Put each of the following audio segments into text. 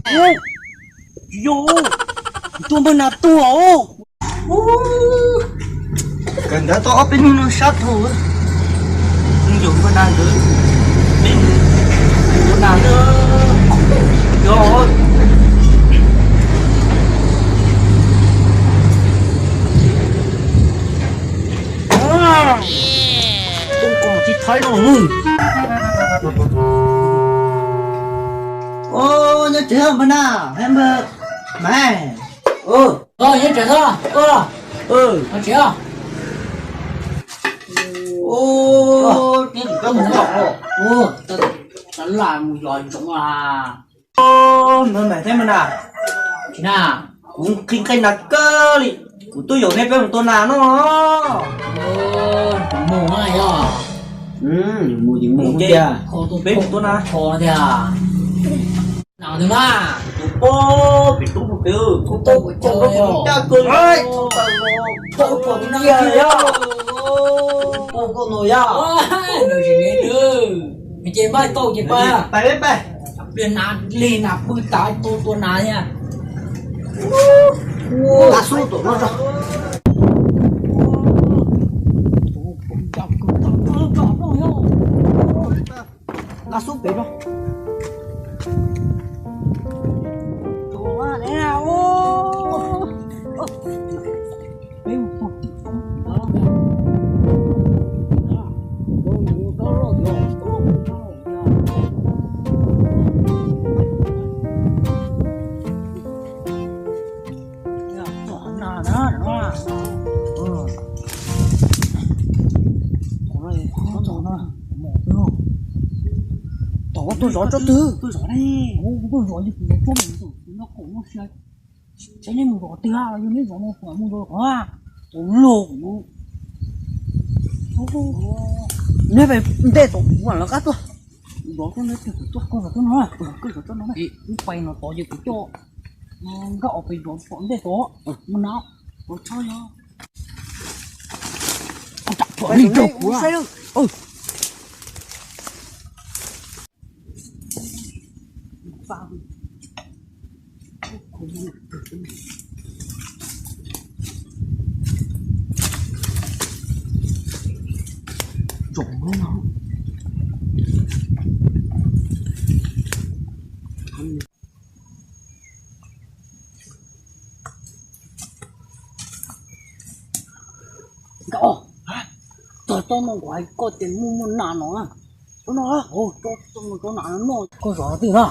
Tsis yog, tuaj npawg nas tuag. Kawm ntawv tau ob peb hnub no sab dhau, mus yuav npawg nas ntawd, peb mus yuav nas na. Yog, tub ko tib thaib no. Nyob tsev npawg nas, npawg mas. Nyob tsev, nyob tsev. Ua, tib tug koj mus zov, ua, tau lam mus zov ntsoov a. Npawg mas thiab npawg nas, tsis na, kuv nqhis nqaij nas kawg li, kuv tuaj yaum nej peb mus tua nas no. Kuv mus na yog, mus ces mus tiag, peb mus tua nas kho tiag. Nas ntawd mas, tus pog pem tub mus pem, kuv tau kuv coj koj mus caj kawg li. Pog koj no yog, pog koj no yog. Ces npaj tau ces pais, pais peb pais. Pliag nas lig nas pw tas tua tua nas thiab. Lab xub tom no tso. Lab xub pem no. Tom tuaj zov tsob twg? Tuaj zov ne. Tuaj zov, yog kuv zov tsob mus ntawm kuv noj kaum noj sia. Saib neb mus zov twg los yog neb zov no kuv mam mus zov qhov. Tus luag kuv, neb pais ntej tom kuv mam lawv qab tuaj. Zov tsob ntawd twg kuv tuaj, koj zov tsob no, koj zov tsob no, wb pais no tod ces kuv coj nkaj os pais zov tom ntej tod. Mus na, zov tsob yog. Li rau kuv. Nkauj, txog tsob no kuv hais koj tias muaj muaj nas no. Tsob no, tsob nas no, koj zov twg no?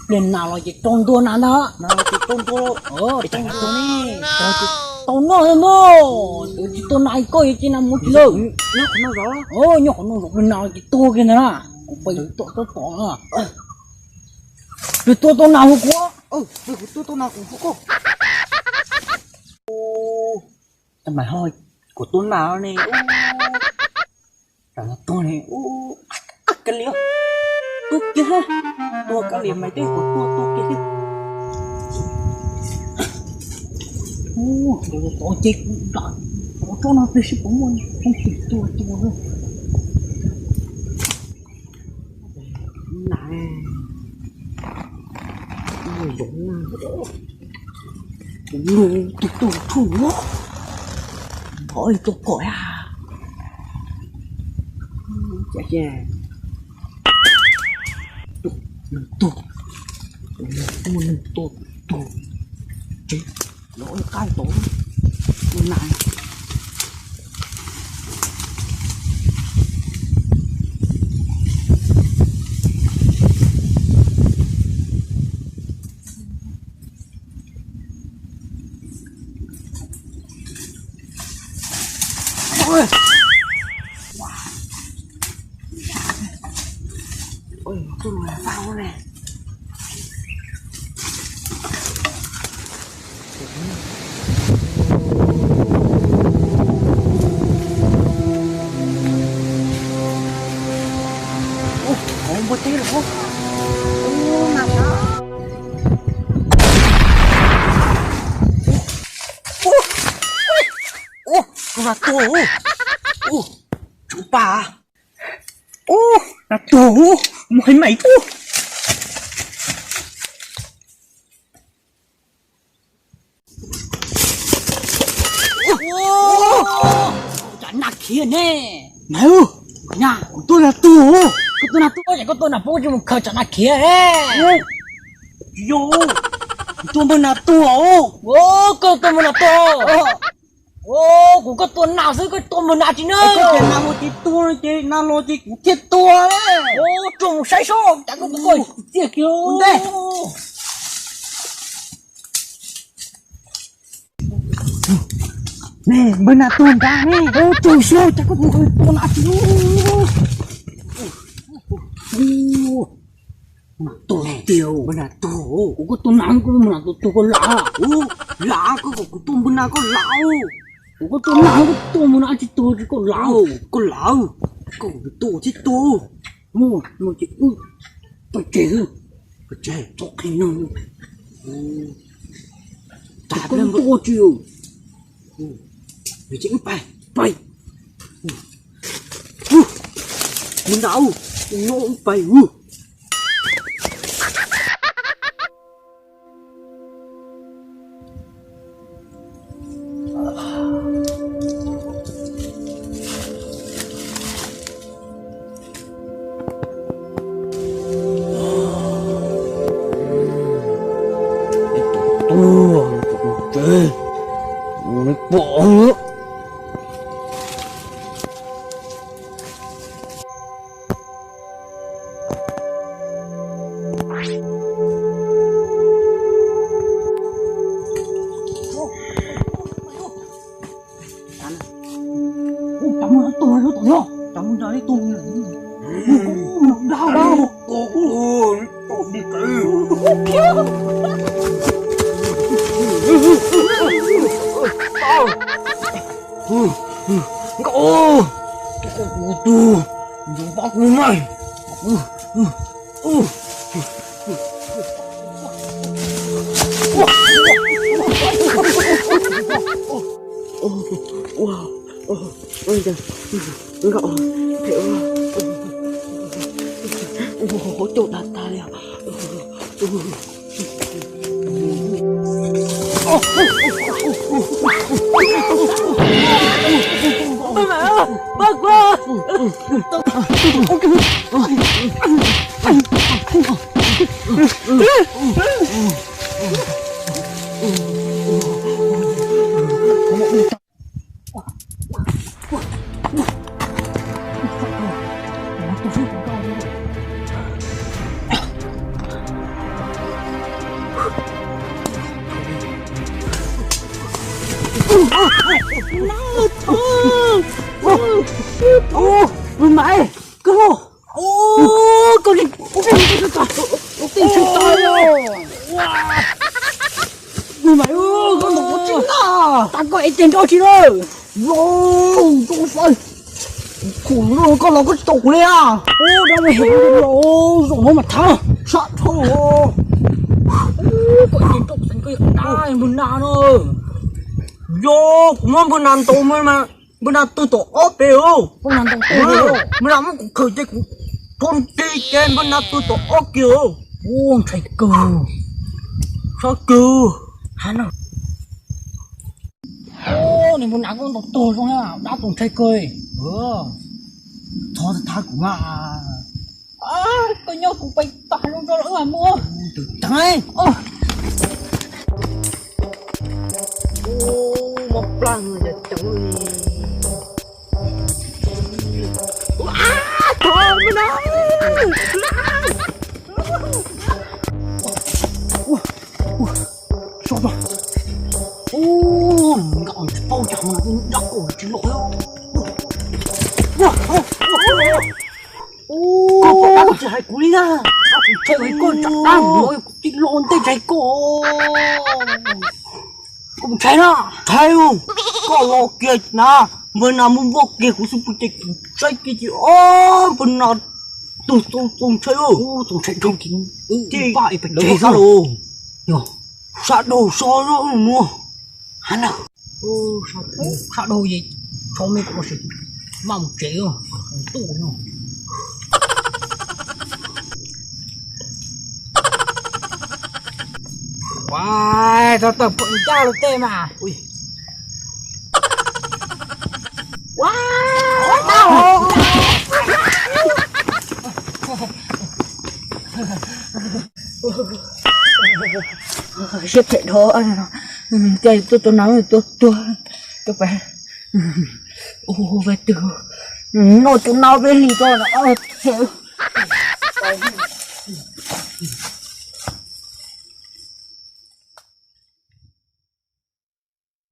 Pliag nas los ces rau ntua nas ntag. Nas los ces rau ntua, rau ntua ne. Tau noj no, tsis tau nas koj yuav cia nas mus tsis lawm. Nyob qhov no zov, nyob qhov no zov, pliag nas los ces tuag kiag ntag na. Kuv pais tom tsob tod na. Peb tua tau nas hu kuv. Peb kuv tua tau nas kuv hu koj. Mas ho kuv tua nas ne. Tam no tuag ne. Ab, kab liam, tuag kiag, tuag kab liam mas twb kuv tuag tuag kiag thiab. Ua, tod ces kuv dam tsob no peb seb puas muaj tsob twg tuag tuag. Nas, kuv lus tus tuag tshuaj, thov ib tug kom a. Cas, cas, tus, nws tuag, tus nws tuag, nws tuag, tus tuag, tsev, los ua qab tod, ua nas. Ua, tuaj los faj ua ne. Ua, npua teb los. Ua, ua, ua, tus nas tuag. Ua, tsov pas. Ub, nas tuag ub, mus hais mas ub. Tsam nas khiav ne. Mas ub, kuv tuaj nas tuag. Koj tuaj nas tuag ces koj tuaj nas poob tsis mus khaws tsam nas khiav ne. Yog, kuv tuaj npawg nas tuag. Koj tuaj npawg nas tuag. Kuv koj tuaj nas xwb koj tuaj npawg nas tsis na. Koj ces nas los ces tuag ces nas los ces kuv thiaj tuag. Tsuag mus saib seb cas koj tuaj txiaj kiag ntej. Ne, npawg nas tuag nrad ne. Tsuag xyov cas koj tuaj nas tsis na. Nas tuag tiag, npawg nas tuag. Kuv koj tuaj nas koj npawg nas tuag tuag koj lav. Lav koj kom kuv tuaj npawg nas koj lav. Kuv koj tuaj nas koj tuaj npawg nas tsis tuag tsis koj lav. Koj lav, koj kom kuv tuaj tsis tuaj. Mus ces wb pais tseg xwb. Pais tseg txhob qhia neeg. Tag koj tuaj tsis. Pais, pais. Mus nrad, no pais. Tuag, pom. Ub, cov muaj tuag lub tom no, cov muaj nrog ib tug. Ub, ub, ub, ub, ub, ub, ub, Nkauj, kuv tus, kuv tus, kuv tus mas. Nkauj, hauv caug dag tag li. Ub, ub, ub, maiv, koj, koj, koj tsis tau. Maiv, koj ntawm koj tsis tau, tas koj ev tes nrov tsis lawm. Los, koj fais, kuv los koj los koj tsis tau kuv li a. Ub, dab mus hem los zaum no mas thab sab dhau. Koj ev tes nrov xeev koj yuav dab npawg nas no. Yog kuv muab npawg nas ntaus mas npawg nas tuag tom ob peb os. Npawg nas muab kuv khaws ces kuv rho nrig ces npawg nas tuag tom ob kiag os. Ub, ntshai kawg. Sab kawg. Nws npawg nas koj ntaus tuag zoo na, dab tus ntshai kawg. Thov thab kuv mas. Koj nyob kuv pais tag zoo tso los wb mam mus. Tus tag. Mob plaj no yog coob li. Thov me no. Sab tag. Nkauj tsis paub cas mas dab koj tsis los. Koj pom dab koj tsis hais kuv li na. Dab kuv ntshai koj tsam dab no kuv tsis los ntej ntshai koj. Koj mus ntshai na. Ntshai, koj los kiag na. Npawg nas mus npog kiag kuv xub pwg ces kuv saib kiag ces ob npawg nas tus txaus ntshai. Txaus ntshai dhau. Tij paj es pes tseg xwb los. Sab daug so no. Sab daug, sab daug es tso me kuv ua si. Maj mus tsev, ntuj no. Ua, txog tawm pom ncaj lub tej mas. Ua, tau. Siab phem dhau, cas tuaj tua nas tuaj tuag, tuaj pais. Ua, vaj twg, noj tus nas peb hlis tso no, phem.